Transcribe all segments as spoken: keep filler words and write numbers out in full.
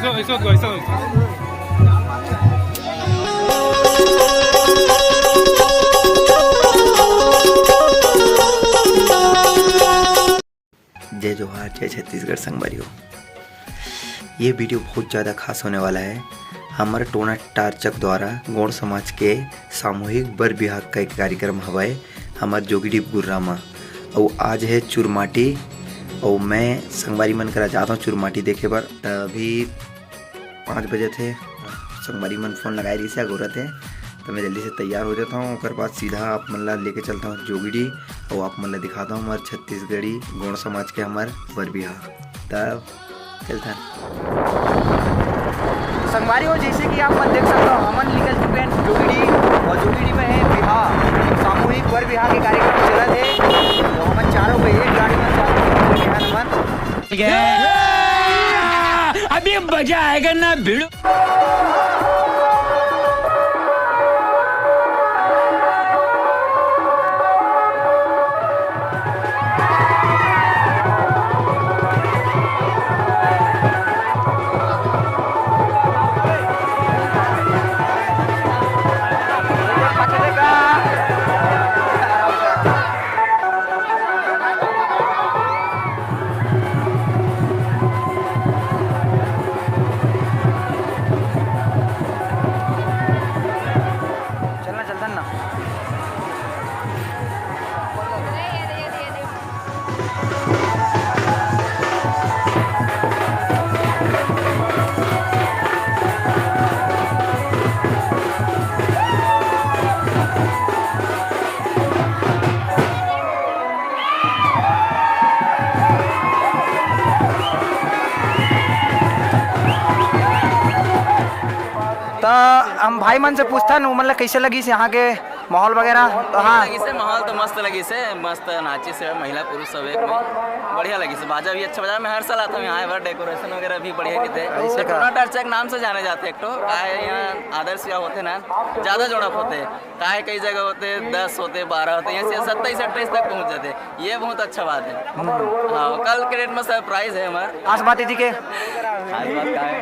ऐसा, ऐसा होता, ऐसा होता। जय जोहार, जय छत्तीसगढ़ संगवारी हो। ये वीडियो बहुत ज़्यादा खास होने वाला है। हमर टोना टारचक द्वारा गोंड़ समाज के सामूहिक बर बिहाव का एक कार्यक्रम हवय हमर जोगीडीह गुर्रा म। अउ आज है चुरमाटी, अउ मैं संगवारी मन करा जात हूँ चुरमाटी देखे बर। त अभी पाँच बजे थे, संगवारी मन फोन लगाए रहिस हे, अगोरत हे, त मैं जल्दी से तैयार हो जाता हूँ। ओकर बाद सीधा आप मन ला लेके चलता हूँ जोगीडीह, अउ आप मन ला दिखाता हूँ हमर छत्तीसगढ़ी गोंड़ समाज के हमर बर बिहाव। तब चलता। संगवारी हो, जैसे कि आप मन देख सकते हो, हमन निकल चुके हैं जोगीडीह, और जोगीडीह में है बिहाव, सामूहिक बर बिहाव के कार्यक्रम चलत हे। तो हमन चारों को एक गाड़ी में साथ हमन अभी मजा आएगा ना भिड़ू। चलना, चलता ना। त हम भाई मन से पूछथन, उमन ला कैसे लगिस यहाँ के माहौल वगैरह? तो हाँ। लगिस हे, माहौल तो मस्त लगिस हे, मस्त नाचिस हे, महिला पुरुष सब एक में, बढ़िया लगिस हे। बाजा भी अच्छा बजा, मैं हर साल आता हूँ यहाँ, हर डेकोरेशन वगैरह भी बढ़िया रहते हैं। ऐसे का? टोना टारचक नाम से जाने जाते हैं एक ठो, काहे यहाँ आदर्श विवाह होते ना, ज्यादा जोड़प होते हैं, काहे कई जगह होते हैं, दस होते, बारह होते, यहाँ से सत्ताईस अट्ठाईस तक पहुँच जाते हैं। ये बहुत अच्छा बात है। हाँ, कल के डेट में सरप्राइज है हमारा। आस बात इति के? आस बात का है?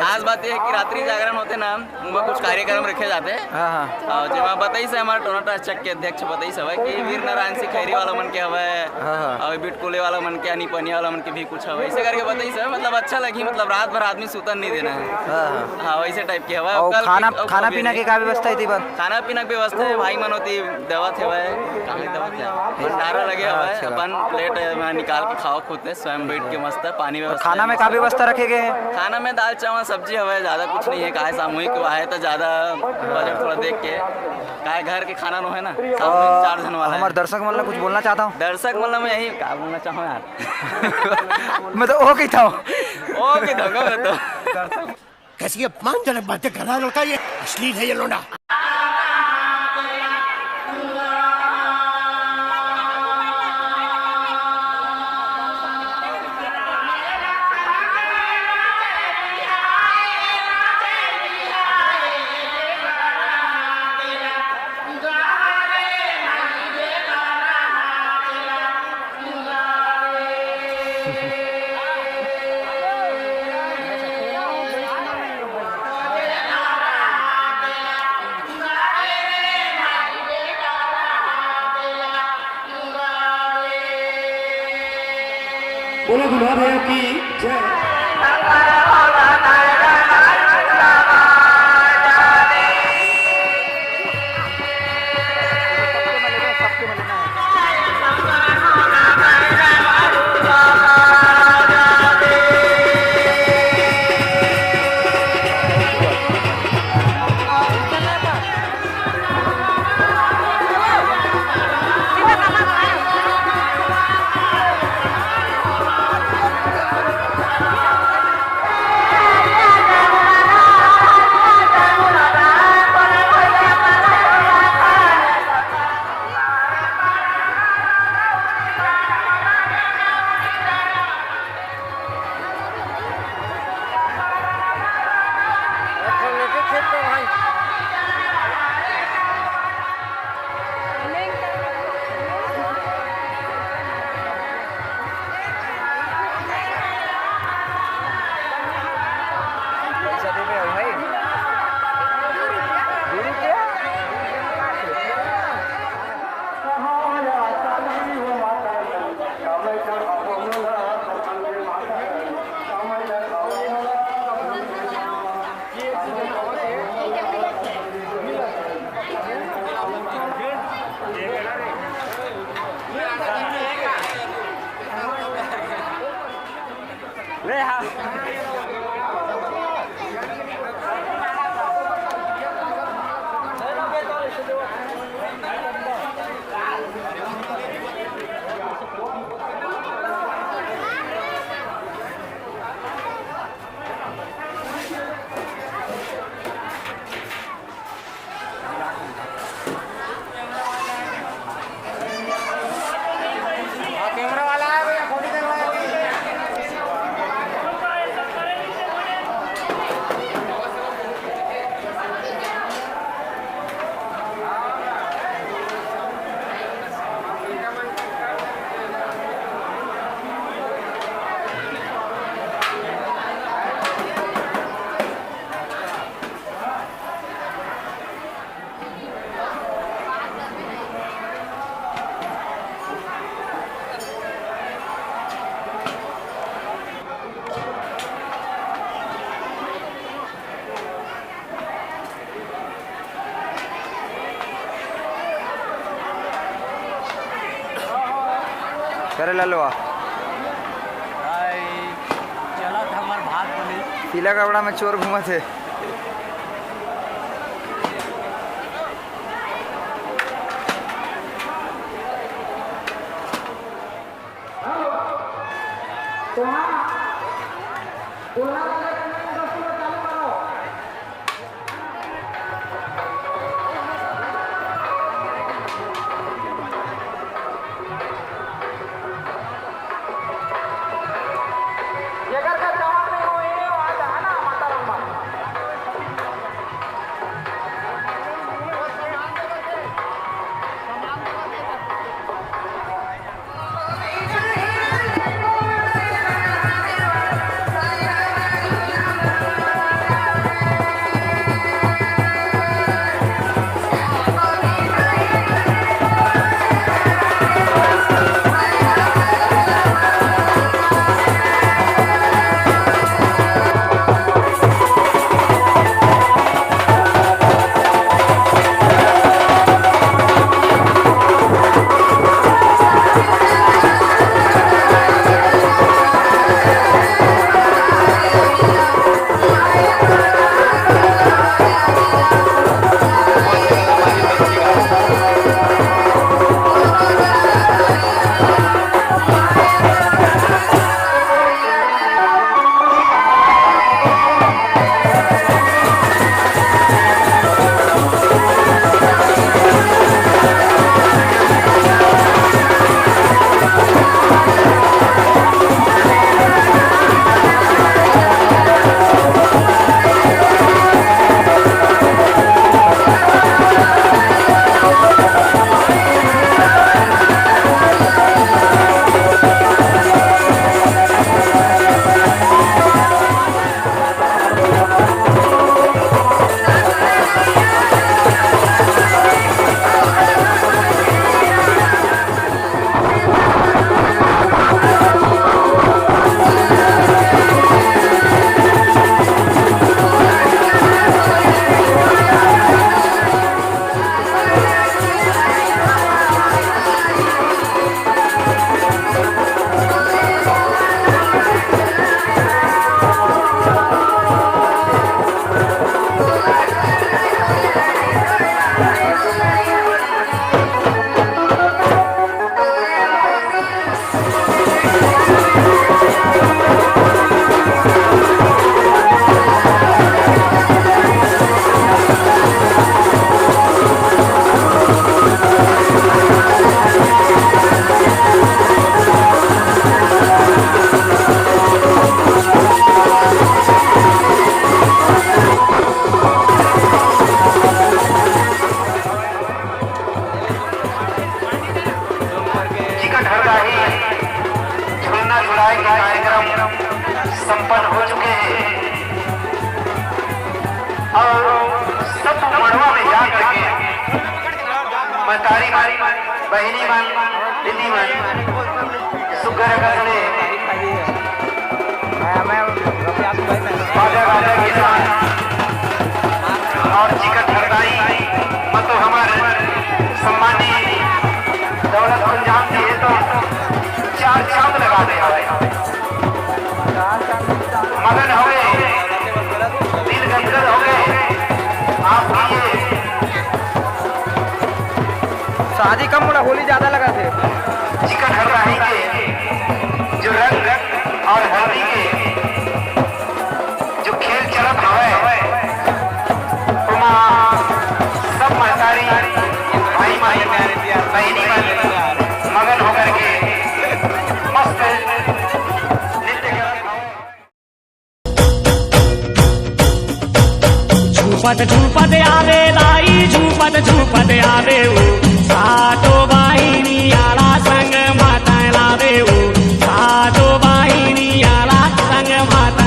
आस बात ये है कि रात्रि जागरण होते ना, उमा कुछ कार्यक्रम रखे जाते हैं। हाँ, हाँ। और जेमा बताइस हे हमारे टोना टारचक के अध्यक्ष बताइस हवय कि वीर नारायण सिंह खैरी वाला मन के हवय, हाँ, हाँ। और बिटकुले वाला मन के, अनी पनिया वाला मन के भी कुछ हवय, ऐसे करके बताइस हवय। मतलब अच्छा लगी, मतलब रात भर आदमी सुतन नहीं देना है। हाँ, हाँ। हाँ, वैसे टाइप के हवय। और कल खाना, खाना पीना के का व्यवस्था है इति बर? खाना पीना के व्यवस्था है, भाई मन होती देवत हवय, कहाँ देवत है? भंडारा लगे हवय, अच्छा। अपन प्लेट में निकाल के खाओ खुद से, स्वयं बैठ के मस्त पानी व्यवस्था खाना है, में का व्यवस्था रखे गए हैं? खाना में दाल चावल सब्जी हवय, ज्यादा कुछ नहीं है, काहे सामूहिक है तो ज्यादा बजट थोड़ा देख के, काहे घर के खाना नो है ना, सामूहिक चार झन वाला है। हमारे दर्शक मन ला कुछ बोलना चाहता हूँ। दर्शक मन ला मैं यही का बोलना चाहूँ यार। मैं तो ओ कहता हूँ। ओ कहता हूँ मैं तो। कैसी अपमानजनक बातें कर रहा है लड़का ये, अश्लील है ये लोंडा। बोलो दुल्हा भैया की जय। करे लालवा। भाई, चलत हमर भाग बनी। पीला कपड़ा में चोर घूमत हे। टिकट हरदाही झुलना झुलाए के कार्यक्रम संपन्न हो चुके हैं और सब मड़वा में जा करके महतारी मन, बहिनी मन, दीदी मन, सुग्घर अकन ले बाजा गाजा के साथ और चिकन हरदाई म तो हमर सम्मानी दौलत कुंजाम जी हे तो चार चांद लगा दे हवे। मगन हवे, दिल गदगद हो गए। आप भी ये शादी कम, मोला होली ज्यादा लगा थे। चिकन हरदाई के जो रंग और हल्दी के जो खेल चलत हवय, ओमा सब महतारी, भाई मन, बहिनी मन मगन होकर के मस्त नृत्य करत हवय। झूपत झूपत आवे दाई, झूपत झूपत आवे ऊ। सातो बहिनी आला संग माता लावे ऊ। सातो बहिनी आला संग माता।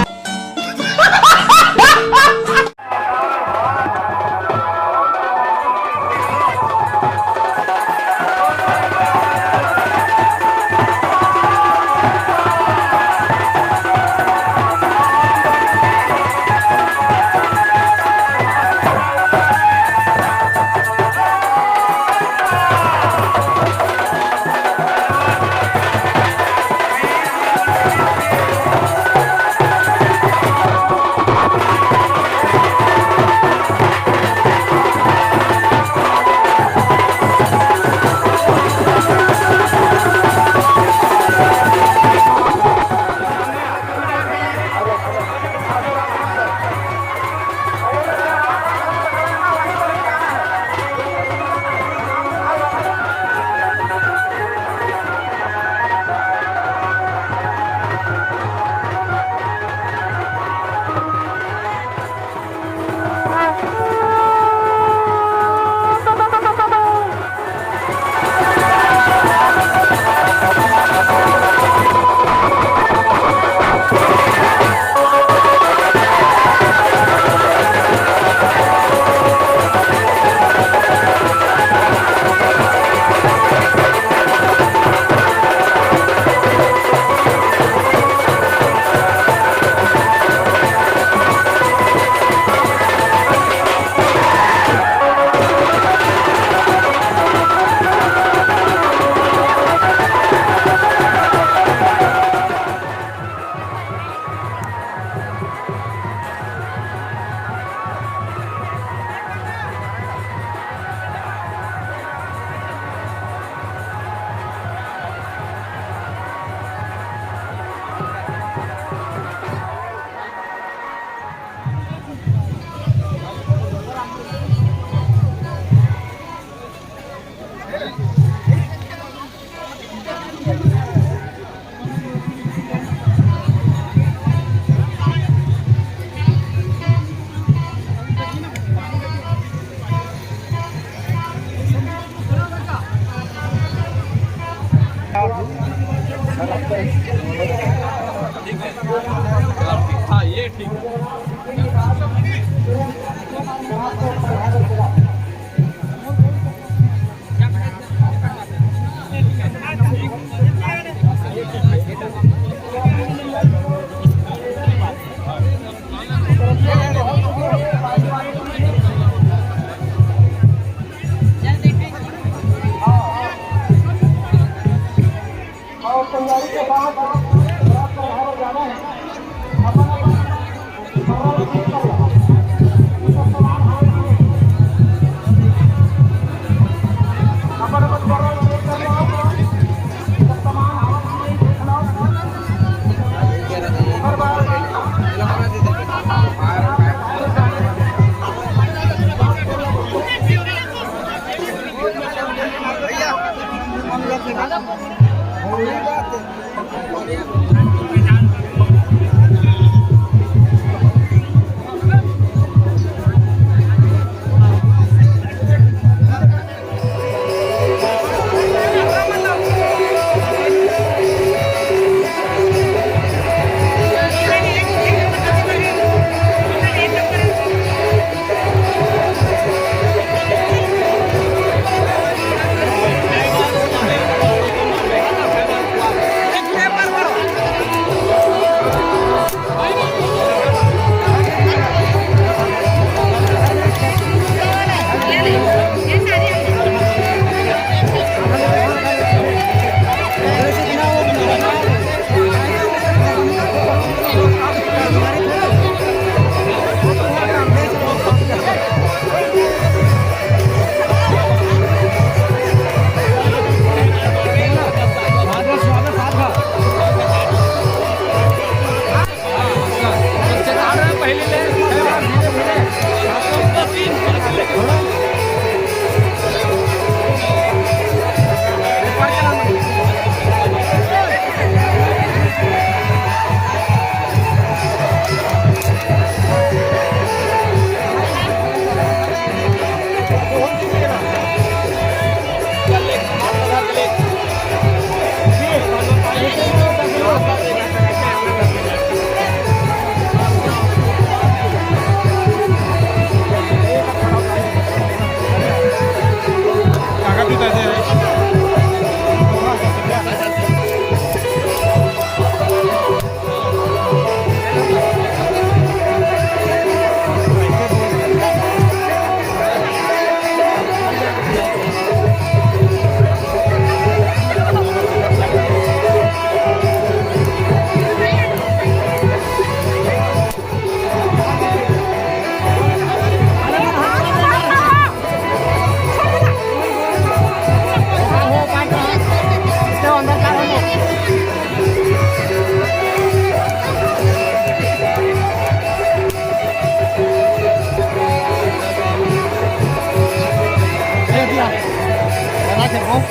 धीरे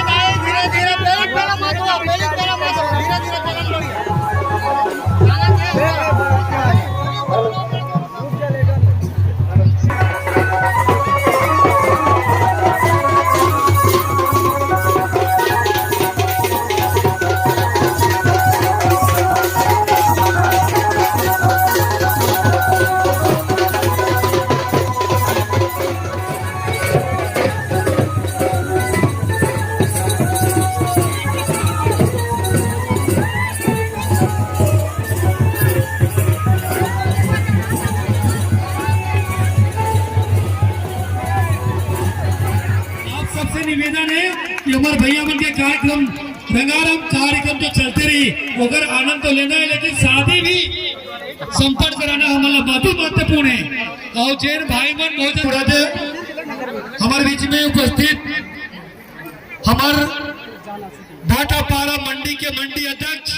भाई, धीरे, धीरे, पहले, पहले मत हुआ, पहले, पहले मत हुआ, धीरे, धीरे, पहले बढ़िया। गाना क्या है? आप सबसे निवेदन है कि हमर भैया मन के कार्यक्रम, रंगारंग कार्यक्रम तो चलते रही, ओकर आनंद तो लेना है, लेकिन साथ ही भी संपर्क कराना हमन ला बहुत ही महत्वपूर्ण है। और जेन भाई मन बहुत पूरा दे हमर बीच में उपस्थित हमर भाटापारा मंडी के मंडी अध्यक्ष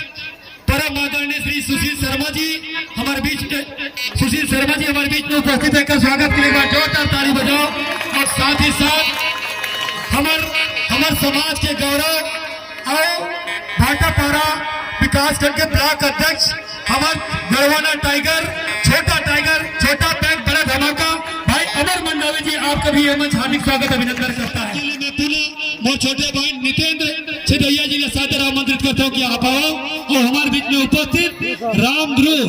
परम आदरणीय श्री सुशील शर्मा जी हमर बीच में, सुशील शर्मा जी हमर बीच में उपस्थित है, एकर स्वागत के लिए एक बार जोरदार ताली बजाओ। और साथ ही साथ हमर, हमर समाज के गौरव और भाटापारा विकासखंड के ब्लॉक अध्यक्ष हमर गढ़वाना टाइगर, छोटा टाइगर, छोटा पैक बड़ा धमाका, भाई अमर मंडावी जी, आपका भी ये मंच हार्दिक स्वागत, अभिनंदन करता है। मैं पुनः मोर छोटे भाई नितेंद्र छेदैया जी ला सादर आमंत्रित करता हूँ कि आप आओ और हमारे बीच में उपस्थित राम ध्रुव,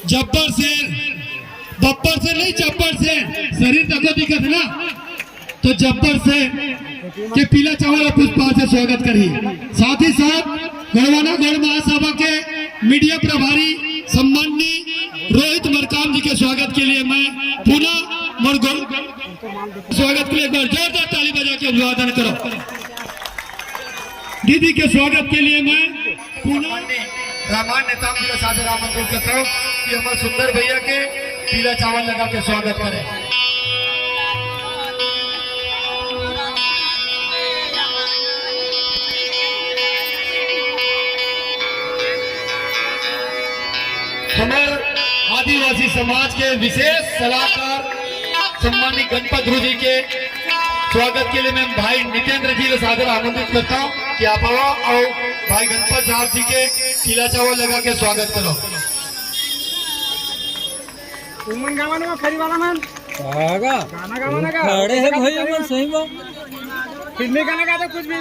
जब्बर शेर, बब्बर शेर नहीं, जब्बर शेर, शरीर तको दिखत है ना, तो जब्बर शेर के पीला चावल और पुष्पा से स्वागत करी। साथ ही साथ गढ़वाना गढ़ महासभा के मीडिया प्रभारी सम्माननीय रोहित मरकाम जी के स्वागत के लिए मैं पुनः मोर गो-, स्वागत के लिए एक बार जोरदार ताली बजा के अभिवादन करो। दीदी के स्वागत के लिए मैं पुनः रामायण नेताओं के साथ आमंत्रित करता हूँ कि हमारे सुंदर भैया के पीला चावल लगा के स्वागत करें। हमारे आदिवासी समाज के विशेष सलाहकार सम्मानित गणपत गुरु जी के स्वागत के लिए मैं भाई नितेंद्र जी को सादर आमंत्रित करता हूँ कि आप आओ और भाई गणपत साहब जी के पीला चावल लगा के स्वागत करो। उमन गावा ना, फरी वाला मन। गाना गावा ना का? खड़े हैं भाई, उमन सही में। फिल्मी गाना गाते कुछ भी।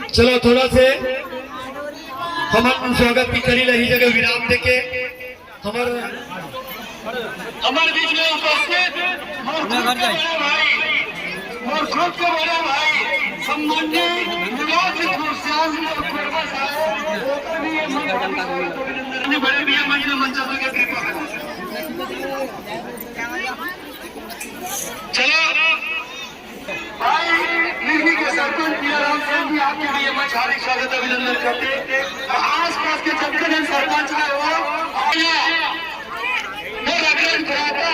चलो, थोड़ा से हमन स्वागत की कड़ी ला इही जगह विराम देके हमर, हमर बीच में उपस्थित मोर खुद के बड़े भाई, मोर खुद के बड़े भाई सम्माननीय निवास खुर्सियान और कोरबा साहब, ओकर भी ये मंच पर अभिनंदन। बड़े भैया मंच में मंच पर कृपा करो। चलो, भाई, मिर्गी के सरपंच पीलाराम सिंह जी, आपके भी ये मंच हार्दिक स्वागत, अभिनंदन करते हैं। और आसपास के जितने भी सरपंच आए हो, आइए। मैं रतन भ्राता,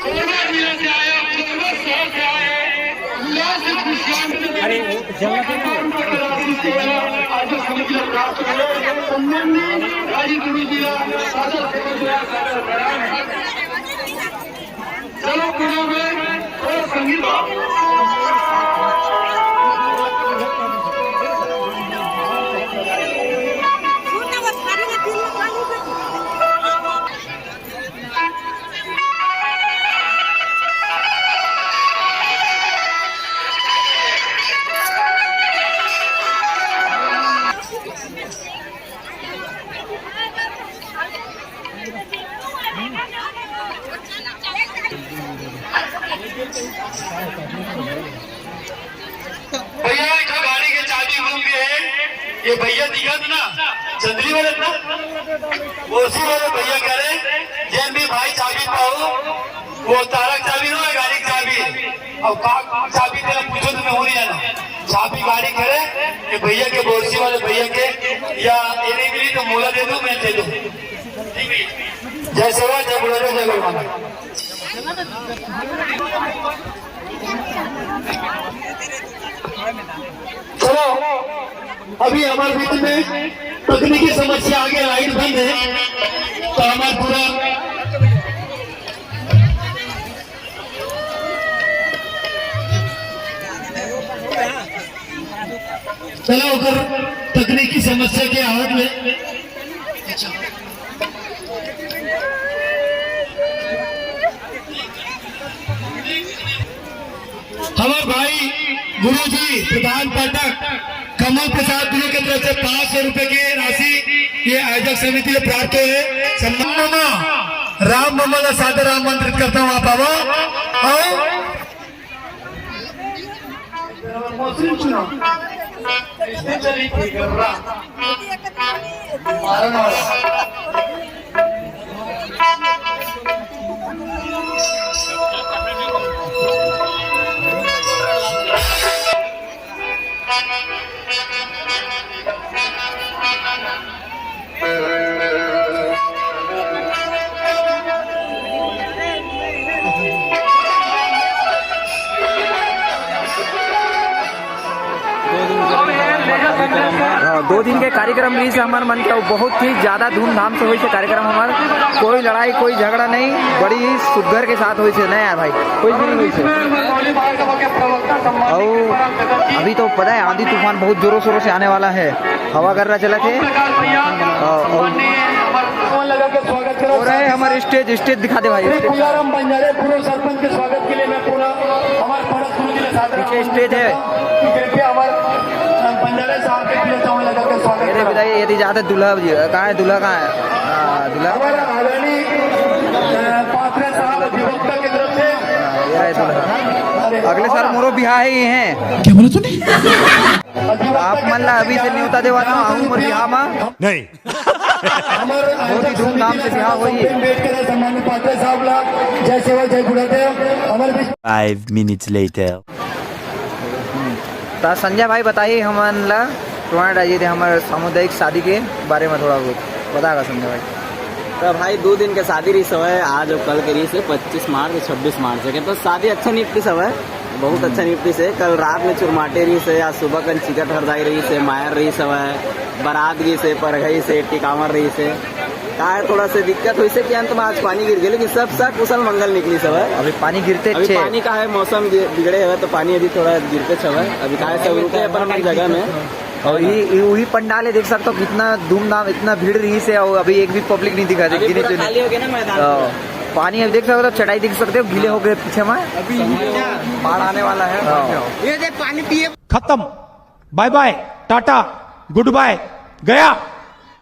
कोरबा जिला से आया, कोरबा शहर से आया, उल्लास से खुशियां। अरे, वो जगह पे आज जो समिति प्राप्त करे, संबंधी राजीव गुरु जी का सादर, सादर, सादर प्रणाम है। चलो, पूजा में थोड़ा संगीत। भैया, एक ठो गाड़ी के चाबी गुम गे हे। ये भैया दिखत ना, चंदरी वाले ना, वो उसी वाले भैया करे, जेन भी भाई चाबी पाओ, वो तारक चाबी ना, गाड़ी की चाबी। अब का चाबी तेला पूछो तो मैं हो नहीं जाना। चाबी गाड़ी करे, ये भैया के, बोरसी वाले भैया के, या ये नहीं मिली तो मोला दे दो, मैं दे दूँ। ठीक है। जय सेवा, जय बुढ़ापा, जय गुरु माता। चलो, अभी हमारे बीच में तकनीकी समस्या आ गई, लाइट बंद है, तो हमारा पूरा चला ओकर तकनीकी समस्या के आवत में हमर भाई गुरुजी प्रधान पाठक कमल प्रसाद गुरु के तरफ से पाँच सौ रुपए के राशि ये आयोजक समिति ले प्राप्त हुए। सम्मान राम ममल सादर आमंत्रित करता हूँ, आप आओ। आओ। हाँ, दो दिन के कार्यक्रम रहिस हे हमर मन के, अउ बहुत ही ज्यादा धूमधाम से होइस हे कार्यक्रम हमर। कोई लड़ाई, कोई झगड़ा नहीं, बड़ी ही सुग्घर के साथ होइस हे ना यार भाई, कोई भी नहीं होइस हे। अउ अभी तो पता है आंधी तूफान बहुत जोरों शोरों से आने वाला है, हवा गर्रा चलत हे। हाँ, अउ हो रहा है हमर stage, stage दिखा दे भाई, stage। पूरा सरपंच के स्वागत के लिए मैं पूरा हमारे पीछे stage है। कृपया हमारे पंजाले साहब के पीछे चावल लगा के स्वागत ये रे करो। बताइए, ये जाते दूल्हा जी, कहाँ है दूल्हा, कहाँ है? हाँ, दूल्हा। हमारे आदरणीय, अ, पात्रे साहब अधिवक्ता की तरफ से हाँ, ये रहे दूल्हा। अरे, अगले साल मोरो बिहाव हे, ये है। क्या बोला तूने? अधिवक्ता आप मन ला अभी से न्योता देवा था, आहूँ मोर बिहाव मा। नहीं। बहुत ही धूमधाम से बिहाव होही। सम्मानित पात्रे साहब ला जय सेवा, जय गुरुदेव। हमारे बीच Five minutes later. त संजय भाई बताही हमन ला, टोना डाजी दे हमर सामुदायिक शादी के बारे में थोड़ा बहुत बता का संजय भाई। तो भाई दो दिन के शादी रहिस हवय, आज अउ कल के रहिस हे, पच्चीस मार्च, छब्बीस मार्च के। तो शादी अच्छा निपटिस हवय, बहुत अच्छा निपटिस हे। कल रात में चुरमाटे रहिस हे, आज सुबह कन चिकट हरदाई रहिस हे, मायर रहिस हवय, बारात गिस हे, परघई से टिकावर रहिस हे। का है, थोड़ा से दिक्कत होइस हे कि अंत में आज पानी गिर गे, लेकिन सब सा कुशल मंगल निकलिस हवय। अभी पानी गिरते अभी छे। पानी का है, मौसम बि-, बिगड़े हवय, तो पानी अभी थोड़ा गिरते हवय। अभी का है, सब रुके अपन अपन जगह में। अउ ये, ये वही पंडाल हे, देख सकते हो कितना धूमधाम, इतना भीड़ रहिस हे, अउ अभी एक भी public नहीं दिखा दे, अभी गिने पूरा चुने। खाली हो गया ना मैदान हाँ। पूरा। पानी अभी देख सकते हो, चटाई देख सकते हो, गीले हो गए पीछे में। अभी बाढ़ आने वाला है, हाँ। ये देख पानी पिए। खत्म, bye bye, Tata, good bye, गया।